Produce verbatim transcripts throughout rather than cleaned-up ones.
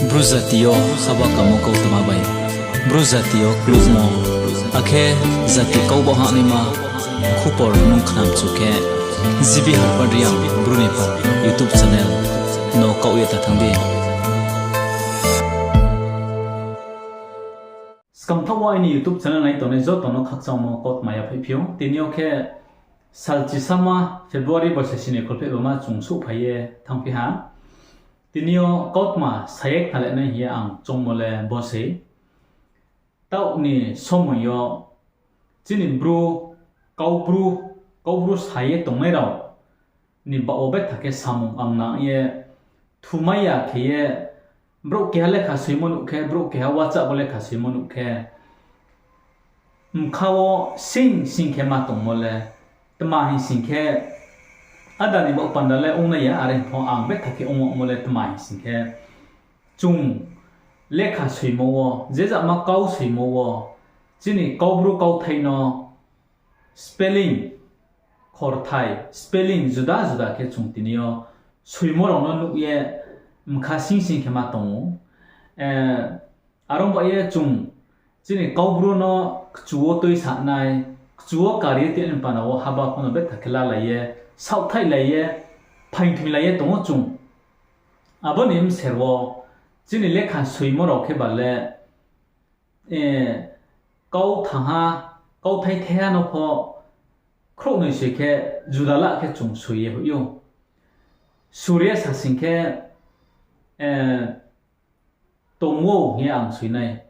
Bru jati yo haba kamo kautma bai, Bru jati yo klukmo, akhe jati kau ba hahnaima khupor nung khnamchu khe, G B Harpad Reang Bru ni pha YouTube channel no kaoh ye ta thanng di. Skang thaoh wo aini YouTube channel nai tongnai joto no khakchangmo kautma yaphaih phi ou. Tini yo khe salchi sama February boisa sini kholphehbama chung souhphai ye thanngphi ha. Tini yo kautma sa ye khnalai nai hing ye ang choungmo le bo sei. Taoh ni somoi yo chini Bru, Kaubru, Kaubru sa ye tongnai rao ni baoh wo betha khe samung ang nang ye thumai ya khe ye, brouh keha lekha soimo nuh khe, brouh keha WhatsApp wo lekha soimo nuh khe, mkha wo sing sing khe ma tongmo le, tma hing sing khe, áda ni baoh panda le ong nai ya, are pho ang betha khe ongmo le tma hing sing khe, chung lekha soimo wo, je jama kau soimo wo, chini Kaubru kauthai no spelling, khorthai, spelling juda juda khe chung tini yo soimo rao no nuh ye mkha sing sing khe ma tong ou. Aro ba ye chung chini Kaubru no kchu wo tuisanai, kchu wo kar ye tini panda wo haba pho no betha khe lalai ye, saohthaihlai ye, phaingthoinglai ye tong ou chung. Abo ni bser wo chini lekha soimo rao khe ba le, kau thangha, kauthai thaiha no pho khrouhnoi soi khe juda la khe chung soi ye hoih ou. Sur ye sa sing khe, tong ou hing ye ang soi nai.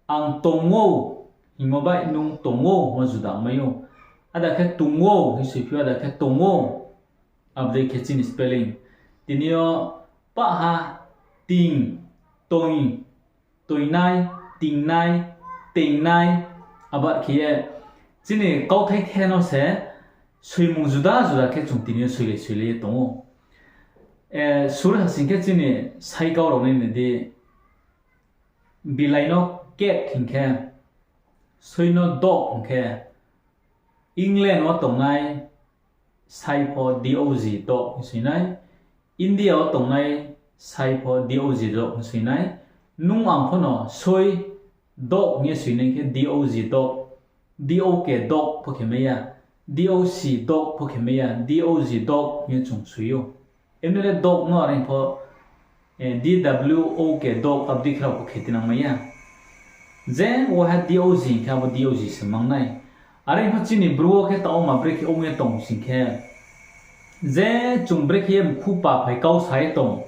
Ang tong ou hingmo bai nung tong ou hingmo juda ongmai ou. Áda khe tong ou hing soiphi ou, áda khe tong ou. Abo dei khe chini spelling. Tini yo pahha, ting, toing, toingnai, tingnai, tengnai, abo khe ye chini kauthai thaiha no se soimung juda juda khe chung tini yo soilai soilai ye tong ou. Sur ha sing khe chini saikau rao nai nai di, bilai no cat hing khe, soi no dog hing khe, England wo tongnai sai pho D O G, dog hing soi nai, India wo tongnai sai pho D O G, dog hing soi nai, nung ang pho no soi dog hing ye soi nai khe D O G, dog, D O K, dog pho khe mai ya, D O C, dog pho khe mai ya, D O G, dog hing ye chung soi ou. Emne le dog no are pho, D W O K, dog, abo dei khe rao pho khe tinang mai ya. Je waha D O G hing khe abo D O G se mang nai. Are pho chini Bru wo khe taoh wo ma brekhe ong ye tong sing khe, je chung brekhe ye mkhu paphai kau sa ye tong,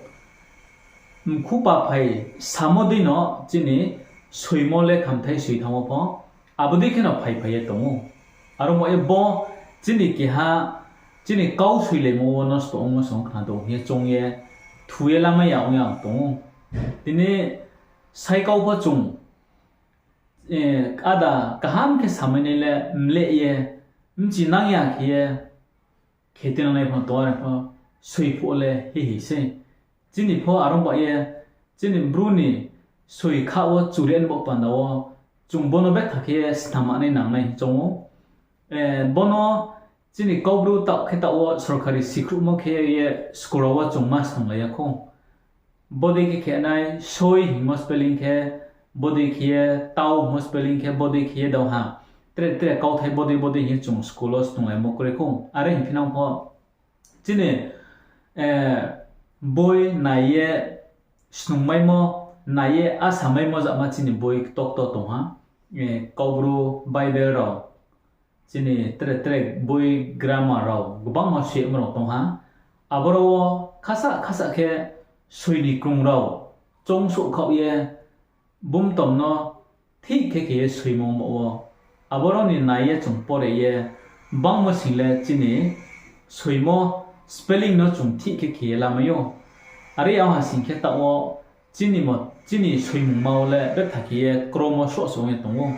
mkhu paphai samo dei no chini soimo le khamthai soi thanngmo pho abo dei khe no phaiphai ye tong ou. Aro mo ye bo chini keha, chini kau soilaimo wo nosto ongmo song khna tong hing ye choung ye, thu ye lamai ya ong ye ang tong ou. Tini saikau pho chung, áda kaham khe samai nai le mleh ye, bchi nang ya khe ye, khe tinang nai pho tong, are pho soi phuh le hi hi sei. Chini pho are ong ba ye, chini Bru ni soi kha wo churi ni baoh panda wo, chung bo no betha khe ye snam ma nai nang nai hing choung ou. Bo no chini Kaubru taoh khe taoh wo sorkari sikhruhmo khe ye school rao wo chung ma snunglai ya khou. Bodei khe khe nai, soi hingmo spelling khe, bodei khe ye tau hingmo spelling khe, bodei khe ye dao ha. Tre tre kauthai bodei bodei hing ye chung school wo snunglaimo kroi khou. Are hing phinang pho chini boi nai ye snungmaimo, nai ye asamaimo jama chini boi ktokto tong ha. Kaubru Bible rao, chini tre tre boi grammar rao, gbangma suyemo rao tong ha. Aboro wo khasa khasa khe soi ni krung rao choungsouhkhaoh ye, bumtom no thik khe khe ye soimo mo wo. Aboro ni nai ye chung pore ye, bangmo sing le chini soimo spelling no chung thik khe khe ye lamai ou. Are ya ha sing khe taoh wo chini soimungma wo le betha khe ye kromo sroh sroh ong ye tong ou.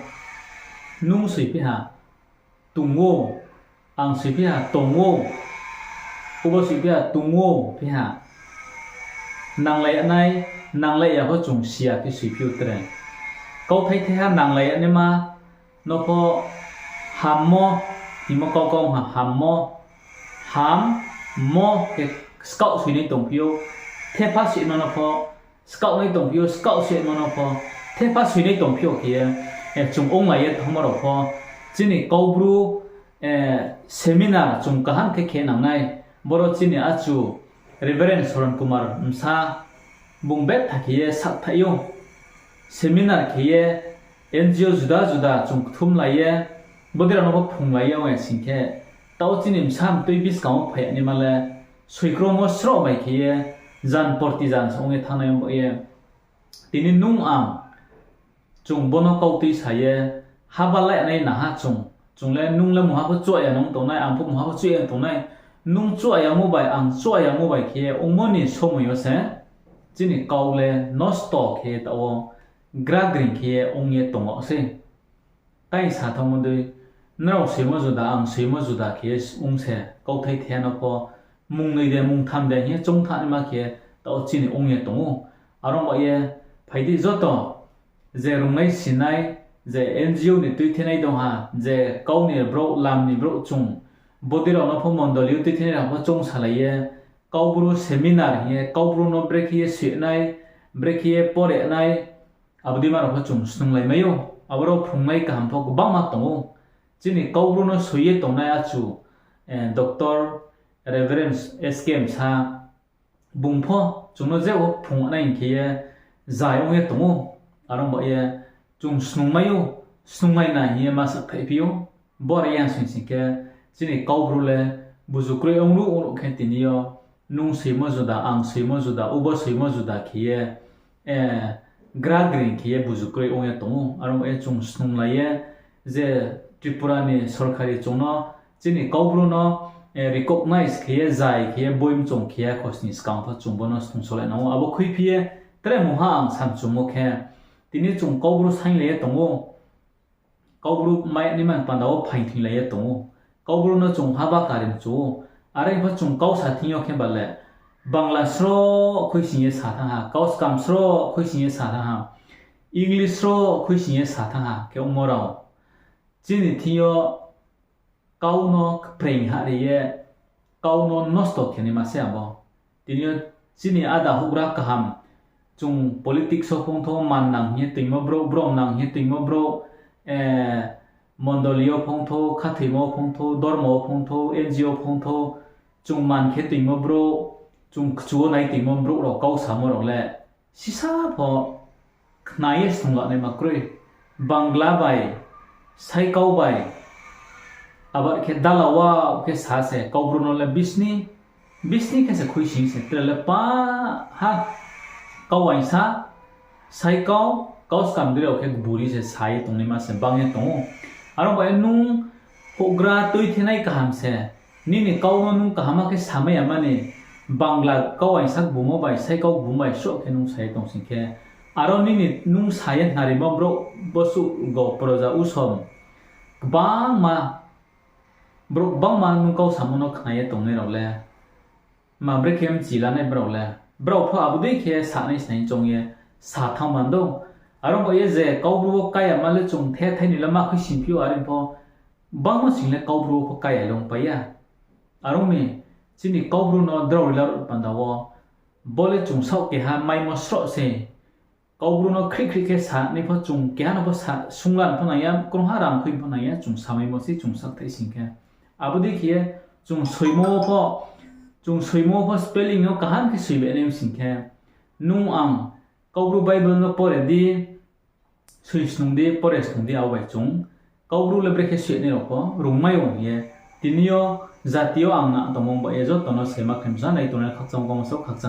Nung soiphi ha, tong ou, ang soiphi ha, tong ou, ubo soiphi ha, tong ou phi ha. Nanglai ya nai, nanglai ya pho chung si ya khe soiphi ou tre. Kauthai thaiha nanglai ya naima no pho hammo hingmo kau kau ha, hammo, hammo khe skaoh soinai tongphi ou, thepha soimo no pho skaoh nai tongphi ou, skaoh soimo no pho, thepha soinai tongphi ou khe ye, chung onglai ye thanngmo rao pho, chini Kaubru seminar chung kaham khe khe nang nai. Boro chini achu Reverend Soron Kumar bsa, bung betha khe ye sakthaih ou. Seminar khe ye N G O juda juda chung kthumlai ye, bodei rao no pho phrunglai ye ong ya sing khe, taoh chini bsa mtui buskang wo phai ya naima le, soikromo sroh bai khe ye, jan porti jan se ong ye thanngnai ong ba ye. Tini nung ang chung bo no kau tuisa ye, haba lai nai naha chung. Chung le nung le mungha pho chuah ya nung tongnai, ang pho mungha pho chuah ya tongnai. Nung chuah yamo bai, ang chuah yamo bai khe ye ongmo ni somoi yo se, chini kau le nosto khe ye taoh wo gragring khe ye ong ye tong ou sei. Tai sa thanngmo dei, nrao soimo juda, ang soimo juda khe ye ong se, kauthai the no pho, mung noi de, mung tham de hing ye choungthanngnaima khe taoh chini ong ye tong ou. Are ong ba ye, phai di joto, je rungnai sinai, je N G O ni tuithenai dong ha, je kau ni brouh, lam ni brouh chung, bodei rao no pho mondoli yo tuithenai rao pho choungsalai ye, Kaubru seminar hing ye, Kaubru no brekhe ye soihnai, brekhe ye porenai, abo dei ma rao pho chung snunglai mai ou. Aboro phrungnai kaham pho gbangma tong ou. Chini Kaubru no soi ye tongnai achu, Doctor Reverend S K Msa, bung pho chung no je wo phrungnai hing khe ye zai ong ye tong ou. Are ong ba ye chung snungmai ou, snunglai na hing ye ma sakthaihphi ou. Bo are ya sing sing khe, chini Kaubru le buzu kroi ong ruh ong ruh khe tini yo, nung soimo juda, ang soimo juda, ubo soimo juda khe ye, gragring khe ye buzu kroi ong ye tong ou. Are ong ba ye chung snunglai ye, je Tripura ni sorkari chung no, chini Kaubru no recognize khe ye, zai khe ye, boim chung khe ya khosni skang pho chung bo no snungsolai nang ou. Abo khuiphi ye, tre mungha ang samchumo khe, tini chung Kaubru sainglai ye tong ou. Kaubru mai ni man panda wo phaingthinglai ye tong ou. Kaubru no chung haba kari mchu ou. Are pho chung kau sa thing yo khe ba le, Bangla sroh khuisoing ye sa thanng ha, kau skam sroh khuisoing ye sa thanng ha, English sroh khuisoing ye sa thanng ha khe ongmo rao. Chini thing yo kau no kpreing ha ri ye, kau no nosto khe naima se abo. Tini yo chini ada houhgra kaham, chung politics wo phongthou, man nang hing ye toingmo brouh, brom nang hing ye toingmo brouh, mondoli yo phongthou, khathoimo wo phongthou, dormo wo phongthou, N G O wo phongthou, chung man khe toingmo brouh, chung kchu wo nai toingmo brouh rao kau samo rao le sisa pho khna ye snunglanaima kroi. Bangla bai, saikau bai, abo khe dala wa khe sa se Kaubru no le bisni, bisni khe se khuisoing se tre le pa ha kau waisa, saikau, kau skam dei rao khe gburi se sa ye tongnaima se bang ye tong ou. Are ong ba ye nung houhgra tuithenai kaham se, nini kau no nung kaham khe samai ya mani, Bangla kau waisa gbumo bai, saikau gbumo bai sroh khe nung sa ye tong sing khe, aro nini nung sa ye khnarimo brouh bosuh go proja usom, gbangma, brouh gbangma nung kau samo no khna ye tongnai rao le, ma brekhe mchi lanai brao le, brao pho abo dei khe sanai snai choung ye sa thanng man dou. Are ong ba ye je Kaubru wo kaya ma le chung the thai ni le ma khuisoingphi ou, are pho gbangma sing le Kaubru wo pho kaya le ongpai ya. Are ong mi, chini Kaubru no drao ri la ruh panda wo, bo le chung saoh keha maimo sroh se. Kaubru no khrih khrih khe sa nai pho chung keha no pho sa, sunglan pho nang ya, krungha rang khui pho nang ya, chung samaimo se chung sakthaih sing khe. Abo dei khe ye chung soimo wo pho, chung soimo wo pho spelling no kaham khe soi bai nai sing khe, nung ang Kaubru Bible no pore di, soi snung di, pore snung di, abo bai chung Kaubru le brekhe soi nai rao pho rungmai ou hing ye, tini yo jati yo ang na tongmo ba ye joto no sema khe msa nai tongnai khakchang kau masa khakchang.